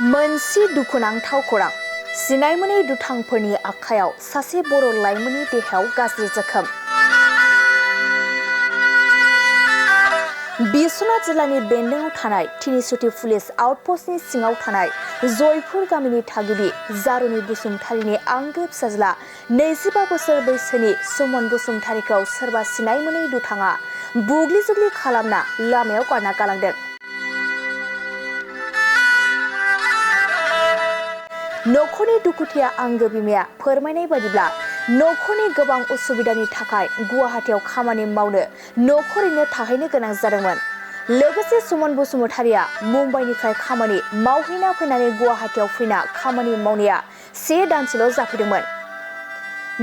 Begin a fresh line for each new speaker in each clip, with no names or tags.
मोनसे दुखुनांथाव खौरां सिनाय मोनै दुथांफोरनि आखायाव सासे बर' लाइमोननि देहायाव गाज्रि जोखोम। बिश्वनाथ जिल्लानि बेन्दोंआव थानाय तिनिसुथि पुलिस आउटपस्टनि सिङाव थानाय जयपुर गामिनि थागिबि जारुनि बसुमतारीनि आंगो फिसाज्ला 25 बोसोर बैसोनि सुमन बसुमतारीखौ सोरबा सिनाय मोनै दुथाङा बुग्लि जुग्लि खालामना लामायाव गारना गालांदों। नखरनि दुखुथिया आंगो बिमाया फोरमायनाय बायदिब्ला नखरनि गोबां उसुबिदानि थाखाय गुवाहाटीयाव खामानि मावनो नखरैनो थाहैनो गोनां जादोंमोन। लोगोसे सुमन बसुमतारीया मुम्बाइनिफ्राय खामानि मावहैना फैनानै गुवाहाटीयाव फैना खामानि मावनाया 1 दानसोल' जाफैदोंमोन।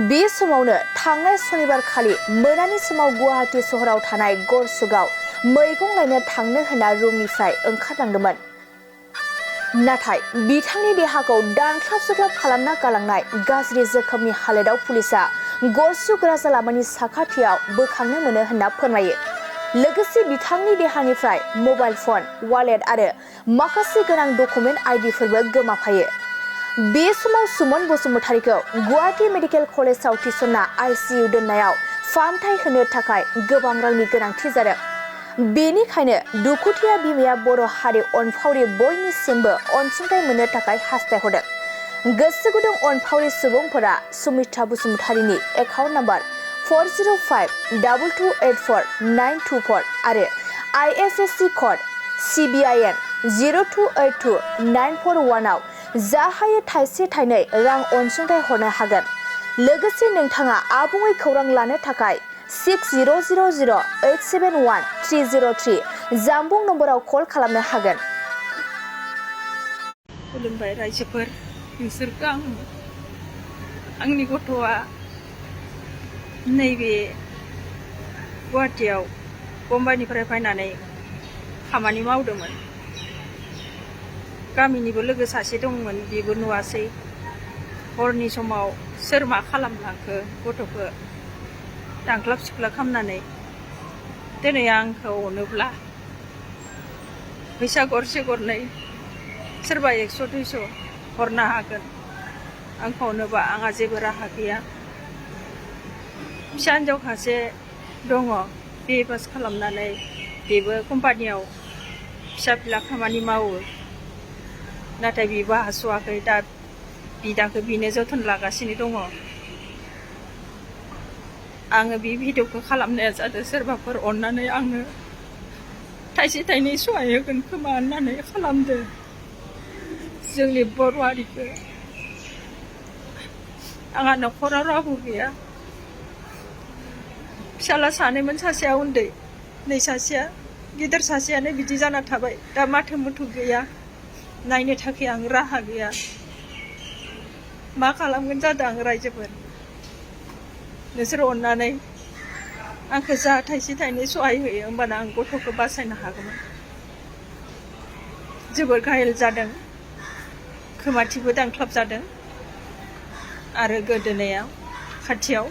बे समावनो थांनाय सनिबार खालि मोनानि समाव गुवाहाटी सहराव थानाय गरसुगाव मैगं लायनो थांनो होनना रुमनिफ्राय ओंखारलांदोंमोन। नाथाय बिथांनि देहाखौ दानख्लाब सुख्लाब खालामना गालांनाय गाज्रि जोखोमनि हालोदाव पुलिसा गरसुग राजा लामानि साखाथियाव बोखांनो मोनो होनना फोरमायो। लोगोसे बिथांनि देहानिफ्राय मबाइल फन, वालेट आरो माखासे गोनां डकुमेन्ट आइडिफोरबो गोमाफायो। बे समाव सुमन बसुमतारीखौ गुवाहाटी मेडिकेल कलेजाव थिसनना ICU दोननायाव फाहामथाय होनो थाखाय गोबां रांनि गोनांथि जादों। बेनिखायनो दुखुथिया बिमाया बर' हारि अनफावरि बयनिसिमबो अनसुंथाइ मोननो थाखाय हास्थायहरदों। गोसो गुदुं अनफावरि सुबुंफोरा सुमित्रा बसुमतारीनि एकाउन्ट नाम्बार 4052284924 आरो IFSC कड CBIN 0282941 आव जा हायो थाइसे थाइनै रां अनसुंथाइ हरनो हागोन। लोगोसे नोंथाङा आबुङै खौरां लानो थाखाय 600871 जामबुं नम्बराव कल खालामनो हागोन।
खुलुमबाय रायजोफोर, नोंसोरखौ आंनि गथ'आ नैबे गुवाहाटीयाव बम्बाइनिफ्राय फैनानै खामानि मावदोंमोन। गामिनिबो लोगो सासे दंमोन, बेबो नुवासै। हरनि समाव सोर मा खालामलांखो गथ'खौ दांख्लाब सुख्लाब खालामनानै दिनै आंखौ अनोब्ला फैसा गरसे गरनै सोरबा 100-200 हरनो हागोन। आंखौ अनोबा आंहा जेबो राहा गैया। फिसा हिन्जाव सासे दङ, BA पास खालामनानै बेबो कम्पानियाव फिसा फिला खामानि मावो। नाथाय बिबो हास'वाखै, दा बिदाखौ बिनो जोथोन लागासिनो दङ। आङो बे भिडिअखौ खालामनाया जादों सोरबाफोर अननानै आंनो थाइसे थाइनै सहाय होगोन खोमा होननानै खालामदो। जोंनि बर' हारिखौ आंहा न'खराव रावबो गैया। फिसाला सानैमोन, सासेया उन्दै, नै सासेया गिदिर, सासेयानो बिदि जाना थाबाय। दा माथो मुथु गैया, नायनो थाखाय आं राहा गैया। मा खालामगोन जादों आं रायजोफोर। नोंसोर अननानै आंखौ जा थाइसे थाइनै सहाय होयो, होमबाना आं गथ'खौ बासायनो हागौमोन। जोबोर घायल जादों, खोमाथिबो दानख्लाब जादों आरो गोदोनायाव खाथियाव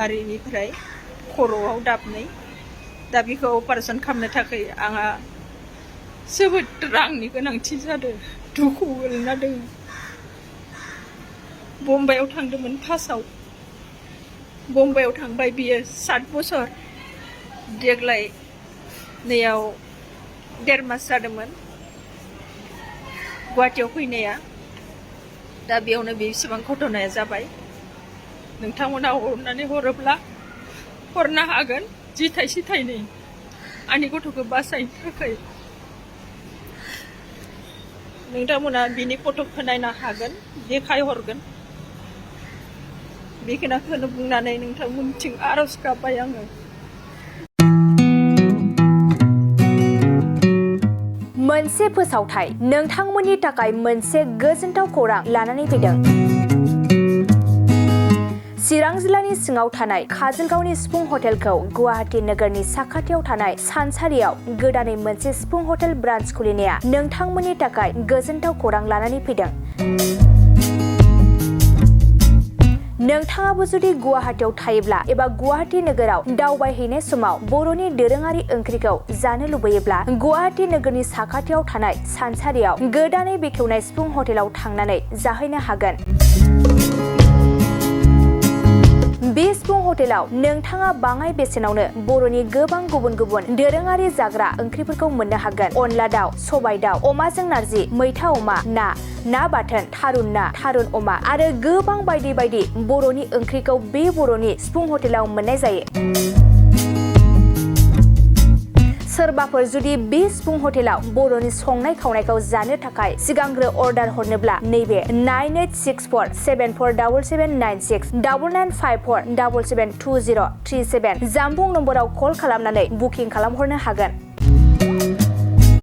आरो इनिफ्राय खर'आव दाबनै। दा बेखौ अपारेशन खालामनो थाखाय आंहा जोबोद रांनि गोनांथि जादों। दुखु गोलैना दङ। बम्बाइयाव थांदोंमोन फार्स्टआव। बम्बाइयाव थांबाय बियो 7 बोसोर। देग्लाय नैयाव 1.5 मास जादोंमोन गुवाहाटीयाव फैनाया। दा बेयावनो बेसेबां घटनाया जाबाय। नोंथांमोना अननानै हरोब्ला हरनो हागोन जि थाइसे थाइनै आंनि गथ'खौ बासायनो थाखाय। नोंथांमोना बिनि फट'खौ नायनो हागोन, देखायहरगोन। बेखिनिखौनो बुंनानै नोंथांमोनथिं आर'ज गाबबाय आङो।
मोनसे फोसावथाय, नोंथांमोननि थाखाय मोनसे गोजोनथाव खौरां लानानै फैदों। चिरां जिल्लानि सिङाव थानाय काजलगावनि सिफुं हटेलखौ गुवाहाटी नोगोरनि साखाथियाव थानाय सानसारियाव गोदानै मोनसे सिफुं हटेल ब्रान्च खुलिनाया नोंथांमोननि थाखाय गोजोनथाव खौरां लानानै फैदों। नोंथाङाबो जुदि गुवाहाटीयाव थायोब्ला एबा गुवाहाटी नोगोराव दावबायहैनाय समाव बर'नि दोरोङारि ओंख्रिखौ जानो लुबैयोब्ला गुवाहाटी नोगोरनि साखाथियाव थानाय सानसारियाव गोदानै बेखेवनाय सिफुं हटेलाव थांनानै जाहैनो हागोन। बे सिफुं हटेलाव नोंथाङा बाङाय बेसेनावनो बर'नि गोबां गुबुन गुबुन दोरोङारि जाग्रा ओंख्रिफोरखौ मोननो हागोन। अनला दाउ, सबाय दाउ, अमाजों नारजि, मैथा अमा, ना बाथोन, थारुन ना, थारुन अमा आरो गोबां बायदि बायदि बर'नि ओंख्रिखौ बे बर'नि सिफुं हटेलाव मोननाय जायो। सोरबाफोर जुदि बे सिफुं हटेलाव बर'नि संनाय खावनायखौ जानो थाखाय सिगांग्रो अर्डार हरनोब्ला नैबे 9864747796 9954772037 जानबुं नम्बराव कल खालामनानै बुकिं खालामहरनो हागोन।